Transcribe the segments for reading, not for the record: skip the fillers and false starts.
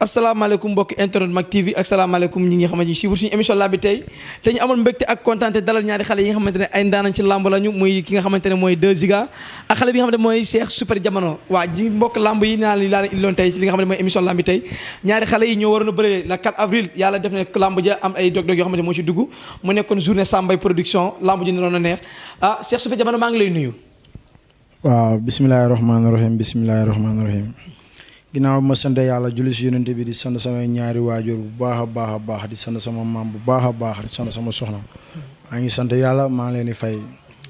asalaamaaleykum mbokki internet Mak TV ak salaamaaleykum ñi nga xamante ni suivre suñu émission lamb bi tey te ñu amoon mbégte ak kontaan te dalal ñaari xale yi nga xamante ne ay ndaanañ ci lamb lañu muy ki nga xamante ne mooy 2 Giga ak xale bi nga xamante ne mooy Cheikh Super Diamono waa ji mbokk lamb yi naa laa leen indiloon tey ci li nga xamante ne mooy émission lamb bi tey ñaari xale yi ñoo waroon a bëre le 4 avril yàlla def ne lamb ja am ay dog-dog yoo xamante ne moo ci dugg mu nekkoon journée Sambay production lamb ji ne doon a neex ah Cheikh Super Diamono maa ngi lay nuyu. waaw bisimilahi rahmaani rahim bisimilahi rahmaani rahim ginnaaw ma sant yàlla julli si yonente bi di sant samay ñaari waajur bu baax a baax di sant sama maam bu baax a baax di sant sama soxna maa ngi sant yàlla maa ngi leen di fay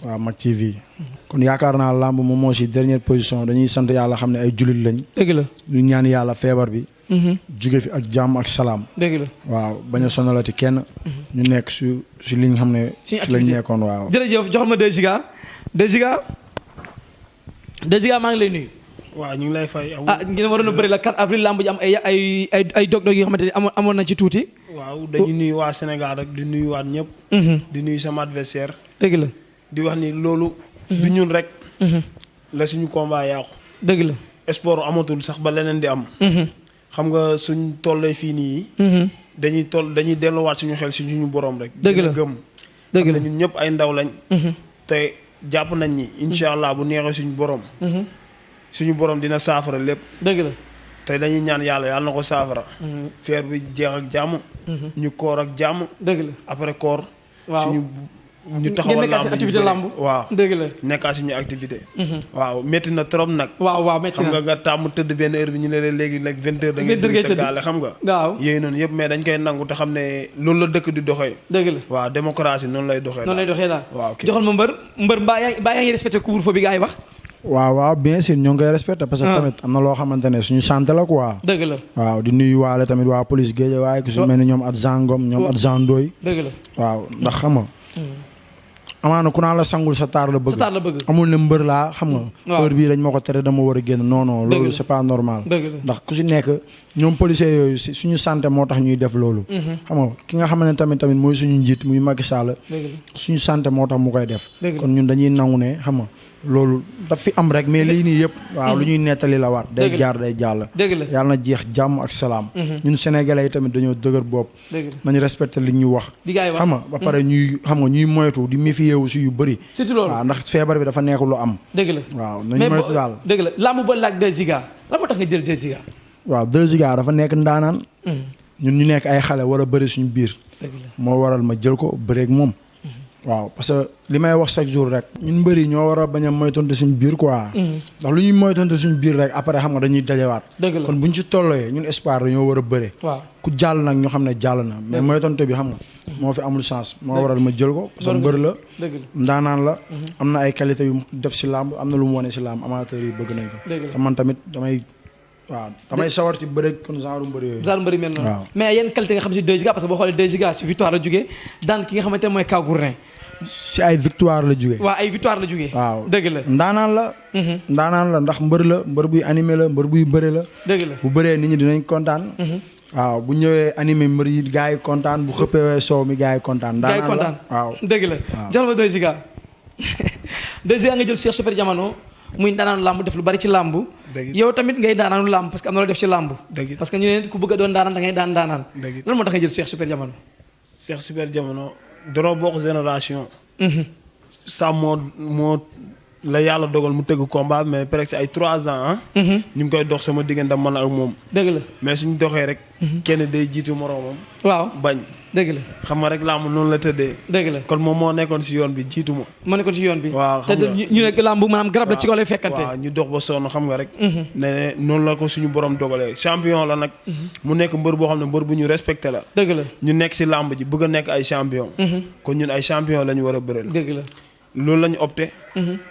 waa Mak TV kon yaakaar naa lamb moom moo si dernière position dañuy sant yàlla xam ne ay jullit lañ. dëgg la ñu ñaan yàlla feebar bi. jóge fi ak jàmm ak salaam. dëgg la waaw bañ a sonalati kenn. ñu nekk si li nga xam ne. si lañ nekkoon waaw. jërëjëf joxal ma 2 Giga 2 Giga 2 Giga maa ngi lay nuyu. waaw ñu ngi lay fay. ngeen waroon a bëri la 4 avril lamb ji am ay dog-dog yoo xamante ne amoon na ci tuuti. waaw dañuy nuyu waa Sénégal rek di nuyu waat ñëpp. di nuyu sama adversaire. dëgg la di wax ni loolu. du ñun rek. la suñu combat yàqu. dëgg la sport amatul sax ba leneen di am. xam nga suñ tollee fii nii. dañuy delluwaat suñu xel si suñu borom rek. dëgg la gëm. dëgg la ñun ñëpp ay ndaw lañ. te jàpp nañ ni incha allah bu neexee suñu borom. suñu borom dina saafara lépp. dëgg la te dañuy ñaan yàlla na ko saafara. feer bi jeex ak jàmm. ñu koor ak jàmm. dëgg la après koor. waaw ñu taxawal lamb activité lamb. waaw dëgg la nekkaat suñu activité. waaw métti na trop nag. waaw métti na xam nga tàmm tëdd benn heure bi ñu ne la léegi nag 20 heures da ngay dugg sa gaale xam nga. waaw yooyu noonu yëpp mais dañ koy nangu te xam ne loolu la dëkk di doxee. dëgg la waaw démocratie noonu lay doxee. noonu lay doxee daal waaw joxal ma mbër mbaa yaa ngi respecté couvre-feu bi gars yi wax. waaw bien sûr ñoo ngi koy respecté parce que tamit am na loo xamante ne suñu sant la quoi. dëgg la waaw di nuyu waale tamit waa police géej waaye ku si mel ni ñoom at Zangom ñoom at Zandoy. dëgg la waaw ndax xam nga. amaana ku naa la sangul sa taar la bëgg. sa taar la bëgg amul ne mbër laa xam nga. heure bii dañ ma ko tere dama war a génn non non. loolu c'est pas normal. ndax ku si nekk ñoom policiers yooyu suñu santé moo tax ñuy def loolu. xam nga ki nga xam ne tamit mooy suñu njiit muy Macky Sall. suñu santé moo tax mu koy def. kon ñun dañuy nangu ne xam nga loolu daf fi am rek mais lii nii yëpp. waaw lu ñuy nettali la waat. day jaar day jàll. yàlla na jeex jàmm ak salaam. ñun sénégalais yi tamit dañoo dëgër bopp. nañu respecté li ñu wax. xam nga ba pare ñuy moytu di méfiyewu si yu bëri. surtout loolu waaw ndax feebar bi dafa nekk lu am. dëgg la waaw nañu moytu daal. dëgg la lamb ba laaj 2 Giga lan moo tax nga jël 2 Giga. waaw 2 Giga dafa nekk ndaanaan. ñun ñu nekk ay xale war a bëri suñu biir. moo waral ma jël ko bëreeg moom. waaw parce que li may wax chaque jour rek ñun mbëri ñoo war a bañ a moytonte suñu biir quoi. ndax lu ñuy moytonte suñu biir rek après xam nga dañuy dajewaat. kon buñ ci tollooyee ñun espoir dañoo war a bëre. ku jàll nag ñu xam ne jàll na mais moytonte bi xam nga. moo fi amul chance moo waral ma jël ko. parce que mbër la ndaanaan la. am na ay qualité yu def si làmb am na lu mu wane si làmb amateurs yi bëgg nañ ko. te man tamit damay sawar ci bëre kon genre mbëri yooyu. genre mbëri mel noonu. mais yenn qualité nga xam si 2 Giga parce que boo xoolee 2 Giga si victoire la jógee daan ki nga xamante ne mooy Kaw Gourdin. si ay victoire la jógee. waaw ay victoire la jógee. waaw dëgg la. ndaanaan la ndax mbër la mbër buy animé la mbër buy bëre la. dëgg la bu bëree nit ñi dinañ kontaan. waaw bu ñëwee animé mbër yi gars yi kontaan bu xëppee soow mi gars yi kontaan. ndaanaan la waaw dëgg la. jox ma 2 Giga 2 Giga nga jël Cheikh Super Diamono muy ndaanaanu làmb def lu bari ci làmb. yow tamit ngay daanaanu làmb parce que am na loo def ci làmb. parce que ñu ne ku bëgg a doon daanaan da ngay daan daanaan. lan moo tax nga jël Cheikh Super Diamono. Cheikh Super Diamono danoo bokk génération. Sam moo la yàlla dogal mu tëgg combat mais presque ay 3 ans ñu ngi koy dox sama diggante man ak moom. dëgg la mais suñu doxee rek. kenn day jiitu moroomam. waaw bañ. dëgg la xam nga rek làmb noonu la tëddee. dëgg la kon moom moo nekkoon si yoon bi jiitu ma. moo nekkoon si yoon bi. waaw xam nga te ñu ne làmb maanaam garab la ci kaw lay fekkante. waaw ñu dox ba sonn xam nga rek. ne noonu la ko suñu borom dogalee champion la nag. mu nekk mbër boo xam ne mbër bu ñu respecté la. dëgg la ñu nekk si làmb ji bëgg a nekk ay champion. kon ñun ay champion la ñu war a bëreel. dëgg la loolu la ñu opté.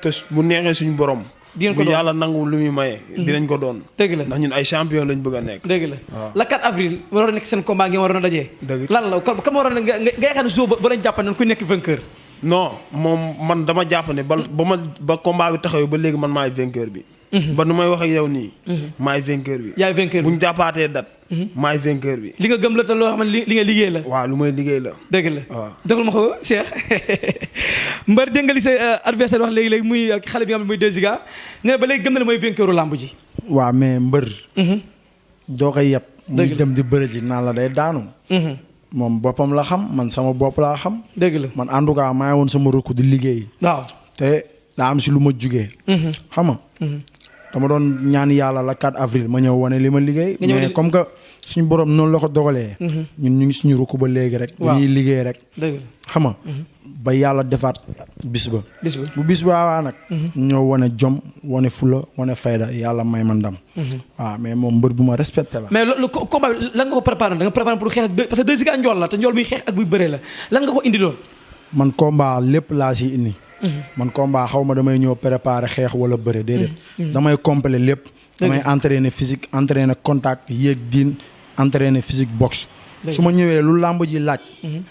te bu neexee suñu borom. bu yàlla nangu lu muy maye. dinañ ko doon. dëgg la ndax ñun ay champion lañ bëgg a nekk. dëgg la la 4 avril waroon a nekk seen combat ngeen waroon a dajee. dëgg lan la kam waroon a nga yaakaar ne jour ba lañ jàpp ne ku nekk vainqueur. non moom man dama jàpp ne ba combat bi taxawee ba léegi man maay vainqueur bi. ba nu may wax ak yow nii. maay vainqueur bi. yaay vainqueur bi bu ñu jàppaatee date. maay vainqueur bi. li nga gëm la te loo xam ne li nga liggéey la. waaw lu may liggéey la. dëgg la waaw joxal ma ko Cheikh mbër dégg nga li sa adversaire wax léegi-léegi muy xale bi nga xam ne muy 2 Giga ne ba léegi gëm na ne mooy vainqueuru làmb ji. waaw mais mbër. doo koy yeb. muy la dem di bëre ji naan la day daanu. moom boppam la xam man sama bopp laa xam. dëgg la man en tout cas maa ngi woon sama rukk di liggéey. waaw te daa am si lu ma jugee. xam nga. dama doon ñaan yàlla la 4 avril ma ñëw wane li ma liggéey. mais comme que suñu borom noonu la ko dogalee. ñun ñu ngi suñu rukk ba léegi rek. dañuy liggéey rek. dëgg la xam nga. ba yàlla defaat bis ba. bis ba bu bis ba nag. ñëw wane jom wane fula wane fayda yàlla may ma ndam. waaw mais moom mbër bu ma respecté la. mais loolu combat bi lan nga ko préparé da nga préparé pour xeex ak parce que 2 Giga njool la te njool muy xeex ak buy bëree la lan nga ko indi doon. man combat lépp laa si indi. man combat xaw ma damay ñëw préparer xeex wala bëre déedéet. damay compléter lépp. damay entraîner physique entraîner contact yéeg diin entraîner physique boxe. su ma ñëwee lu làmb ji laaj.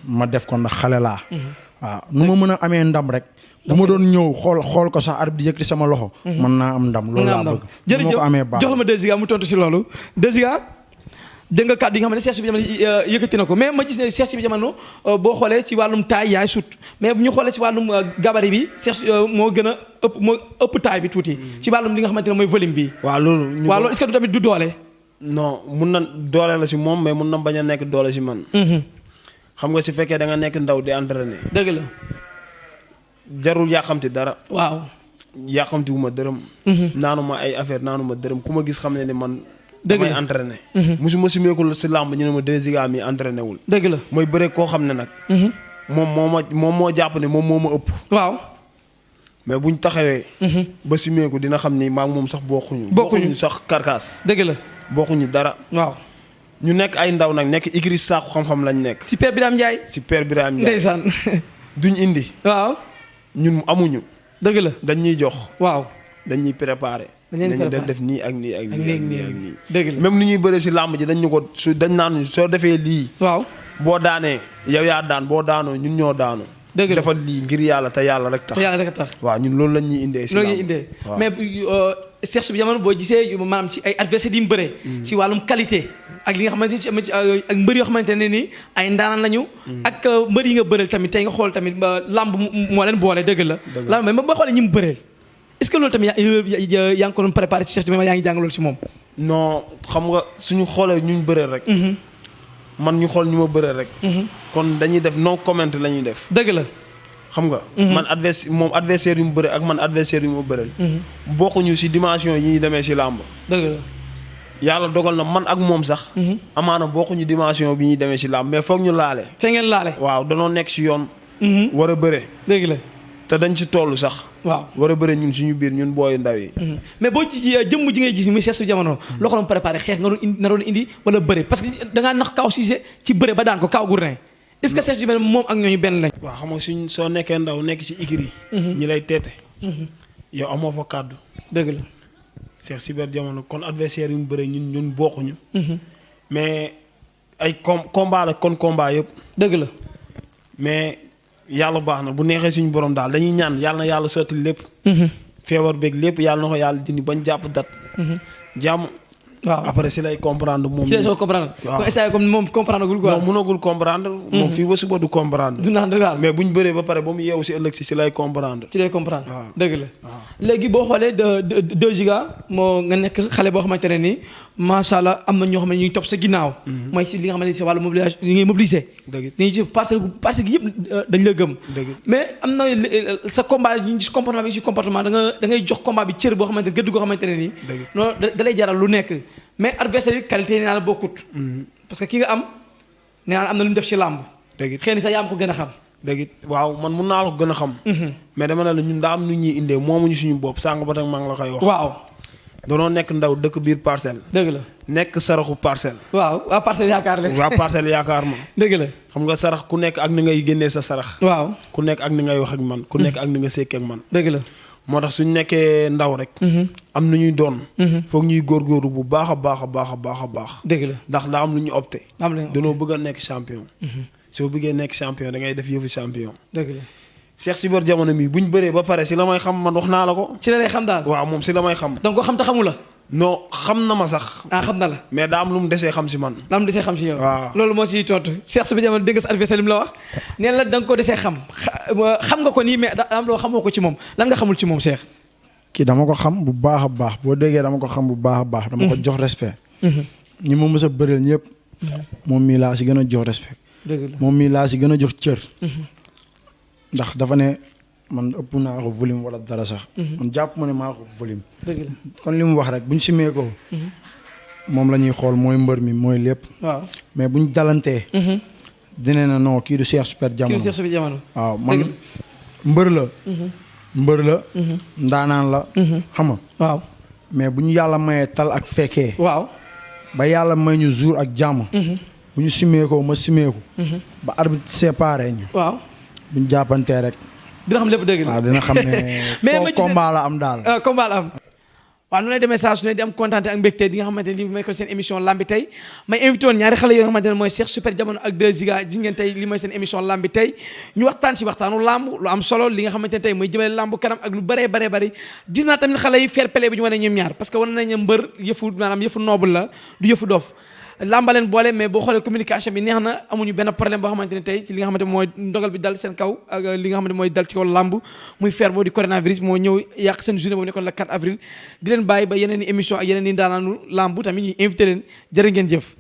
ma def ko ndax xale laa. waaw nu ma mën a amee ndam rek. bu ma doon ñëw xool ko sax arbitre di yëkkati sama loxo. mën naa am ndam loolu laa bëgg. jërëjëf bu ma ko amee baax jox la ma 2 Giga mu tontu si loolu 2 Giga dégg nga kàddu yi nga xam ne Cheikh Super Diamono yëkkati na ko mais ma gis ne Cheikh Super Diamono boo xoolee si wàllum taay yaay sut mais bu ñu xoolee si wàllum gabarit bi Cheikh moo gën a ëpp taay bi tuuti si wàllum li nga xamante ne mooy volume bi. waaw loolu. waaw loolu est-ce que du tamit du doole. non mun na doole la si moom mais mun na bañ a nekk doole si man. xam nga si fekkee da nga nekk ndaw di entraîner. dëgg la. jarul yàqamti dara. waaw. yàqamti wu ma dërëm. naanu ma ay affaire naanu ma dërëm ku ma gis xam ne ni man. dëgg la damay entraîné. musuma simeekul si làmb ñu ne ma 2 Giga mi entraîné wul. dëgg la mooy bëre koo xam ne nag. moom moo jàpp ne moom moo ma ëpp. waaw. mais buñ taxawee. ba simeeku dina xam ni maa ngi moom sax bokkuñu sax karkaas. dëgg la bokkuñu dara. waaw. ñu nekk ay ndaw nag nekk igri saaku xam-xam lañ nekk. si Père Birame Ndiaye. si Père Birame Ndiaye ndeysaan. duñ indi. waaw. ñun amuñu. dëgg la dañ ñuy jox. waaw. dañuy préparé. dañuy def nii ak nii ak nii ak nii ak nii. dëgg la même ni ñuy bëree si làmb ji dañ ñu ko dañ naan soo defee lii. waaw boo daanee yow yaa daan boo daanoo ñun ñoo daanu. dëgg la defal lii ngir yàlla te yàlla rek tax. te yàlla rek tax. waaw ñun loolu lañ ñuy indee. si làmb loolu ñuy indee mais Cheikh Super Diamono boo gisee maanaam si ay adversaires yi mu bëree. si wàllum qualité. ak li nga xamante ni ak mbër yoo xamante ne ni ay ndaanaan lañu. ak mbër yi nga bëreel tamit tey nga xool tamit làmb moo leen boole dëgg la. làmb mais ba xoolee ñi mu bëreel. est-ce que loolu tamit yaa ngi ko doon préparé ci Cheikh Super yaa ngi jàng loolu si moom. non xam nga suñu xoolee ñu bëreel rek. man ñu xool ñu ma bëreel rek. kon dañuy def non comment la ñuy def. dëgg la. xam nga. man adversaire yu mu bëre ak man adversaire yu mu bëreel. bokkuñu si dimension yi ñuy demee si làmb. dëgg la. yàlla dogal na man ak moom sax. amaana bokkuñu dimension bi ñuy demee si làmb mais foog ñu laale. fee ngeen laale. waaw danoo nekk si yoon. war a bëre. dëgg la. te dañ ci toll sax. waaw war a bëre ñun suñu biir ñun booy ndaw yi. mais boo ci jëmm ji ngay gis muy Cheikh Super Diamono loo ko doon préparé xeex nga doon indi wala bëre parce que da ngaa nax Kaw Cissé ci bëre ba daan ko Kaw Gourdin est-ce que Cheikh Super moom ak ñooñu benn lañ. waaw xam nga soo nekkee ndaw nekk ci ikiri ñi lay teete. yow amoo fa kàddu. dëgg la. Cheikh Super Diamono kon adversaire yu mu bëre ñun bokkuñu. mais ay combat la kon combat yëpp. dëgg la. mais yàlla baax na bu neexee suñu borom daal dañuy ñaan yàlla na yàlla sotti lépp. feebar beeg lépp yàlla na ko yàlla dindi bañ jàpp dat. jàmm. waaw après si lay comprendre moom. si lay soo comprendre. waaw comme instant comme moom comprendre gul quoi. non mënagul comprendre. moom fii ba suba du comprendre. du naan daal mais bu ñu bëree ba pare ba mu yeewu si ëllëg si lay comprendre. ci lay comprendre. waaw dëgg la. léegi boo xoolee 2 Giga moo nga nekk xale boo xamante ne nii macha allah am na ñoo xam ne ñu ngi topp sa ginnaaw. mooy si li nga xamante ne si wàllu mobilisation li ngay mobiliser. dëgg dañuy ci parce que yëpp dañ la gëm. mais am na sa combat yi ñu gis comportement bi si comportement da ngay jox combat bi cër boo xamante ne gëdd goo xamante ne nii. non da lay jaral lu nekk mais adversaire yi qualité yi naa la bokkut. parce que ki nga am nee naa am na lu ñu def ci làmb. dëgg xëy na sax yaa am ko gën a xam. dëgg waaw man mun naa la ko gën a xam. mais dama ne la ñun daa am nu ñuy indee moomuñu suñu bopp sànq ba tax maa ngi la koy wax. waaw. danoo nekk ndaw dëkk biir parcelle. dëgg la. nekk saraxu parcelle. waaw waa parcelle yaakaar leen. waa parcelle yaakaar ma. dëgg la. xam nga sarax ku nekk ak ni ngay génnee sa sarax. waaw ku nekk ak ni ngay wax ak man. ku nekk ak ni nga sekkee ak man. dëgg la. moo tax suñu nekkee ndaw rek. am na ñuy doon. foog ñuy góorgóorlu bu baax a baax a baax a baax a baax. dëgg la ndax daa am lu ñu opté. am na danoo bëgg a nekk champion. soo bëggee nekk champion da ngay def yëfu champion. dëgg la. Cheikh Super Diamono mii bu ñu bëree ba pare si la may xam man wax naa la ko. ci la lay xam daal. waaw moom si la may xam. donc ko xam te xamu la. non xam na ma sax. xam na la. mais daa am lu mu desee xam si man. la mu desee xam si yow. waaw loolu moo siy tontu Cheikh Super Diamono dégg nga sa adversaire li mu la wax nee la da nga ko desee xam nga ko nii mais da am loo xamoo ko ci moom lan nga xamul ci moom Cheikh. kii dama ko xam bu baax a baax boo déggee dama ko xam bu baax a baax. dama ko jox respect. ñi ma mës a bëreel ñëpp. moom mii laa si gën a jox respect. dëgg la moom mii laa si gën a jox cër. ndax dafa ne man ëpp naa ko volume wala dara sax. man jàpp ma ne maa ko volume. dëgg la kon li mu wax rek bu ñu simee ko. moom la ñuy xool mooy mbër mi mooy lépp. waaw mais bu ñu dalantee. dina ne non kii du Cheikh Super Diamono. kii du Cheikh Super Diamono. waaw man mbër la. mbër la. ndaanaan la. xam nga. waaw mais bu ñu yàlla mayee tal ak fekkee. waaw ba yàlla may ñu jour ak jàmm. bu ñu simeekoo ma simeeku. ba arbitre séparé ñu. waaw bu ñu jàppantee rek. dina xam lépp dëgg la waaw dina xam ne. mais ma gis combat la am daal. combat la am. waaw noonu lay demee saa su ne di am kontaan ak mbégte di nga xamante ne lii mooy ko seen émission lambi tey may invité woon ñaari xale yoo xamante ne mooy Cheikh Super Diamono ak 2 Ziga gis ngeen tey li mooy seen émission lambi tey ñu waxtaan ci waxtaanu lamb lu am solo li nga xamante ne tey mooy jëmale lamb kanam ak lu bëree bëri gis naa tamit xale yi fair play bi ñu wane ñoom ñaar parce que wane nañ mbër yëfu maanaam yëfu noble la du yëfu dof lambaleen boole mais boo xoolee communication bi neex na amuñu benn problème boo xamante ne tey ci li nga xamante mooy ndogal bi dal seen kaw ak li nga xamante mooy dal ci kaw lamb muy feer boobu di coronavirus moo ñëw yàq seen journée boobu nekkoon le 4 avril di leen bàyyi ba yeneen i émission ak yeneen i ndaanaanu lamb tamit ñu invité leen jërë ngeen jëf